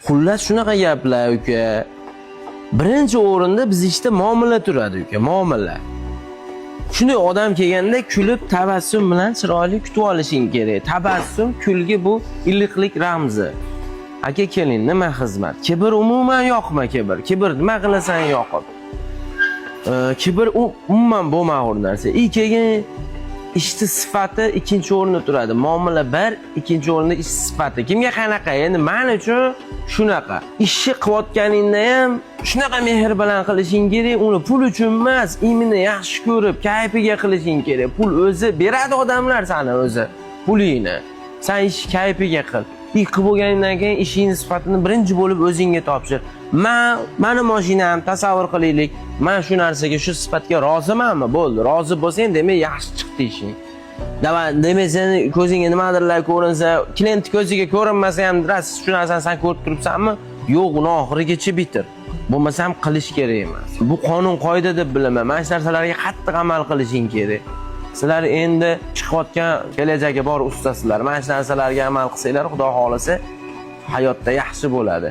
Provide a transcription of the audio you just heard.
Xullas, shunaqa gaplar, uka. Birinchi o'rinda biz ishda muomala turadi, uka, muomala. Shunday odam kelganda kulib, tabassum bilan chiroyli kutib olishing kerak. Tabassum, kulgi bu iliqlik ramzi. Aka, keling, nima xizmat? Kibr umuman yoqma, kibr. Kibr nima qilasan yoqib? Kibr umuman bo'lmag'ur narsa. И keyin ishni sifati ikkinchi o'rinda turadi. Muomala bir, ikkinchi o'rinda ish sifati. Kimga qanaqa? Endi men uchun shunaqa. Ishni qilayotganingda ham shunaqa mehr bilan qilishing kerak, uni pul uchun emas, именно yaxshi ko'rib, kayfiga qilishing kerak. Pul o'zi beradi odamlar sani o'zi pulingni. San ish kayfiga qil. И qilib bo'lganingdan keyin ishingni sifatini birinchi bo'lib o'zingga topshir. Man mani mashinam, tasavvur qilaylik, man shu narsaga, shu sifatga rozimanmi? Bo'ldi. Rozi bo'lsang, demak, yaxshi chiqdi ishing. Давай, demak, seni ko'zingga nimadirlar ko'rinsa, klient ko'ziga ko'rinmasa ham, rost shu narsani san ko'rib turibsanmi? Yo'q, uni oxirigacha bitir. Bo'lmasam qilish kerak emas. Bu qonun qoida deb bilaman. Mana shu narsalarga qattiq amal qilishing kerak. Sizlar endi chiqayotgan, kelajagi bor ustasizlar. Mana shu narsalarga amal qilsanglar, Xudo xohlasa, hayotda yaxshi bo'ladi.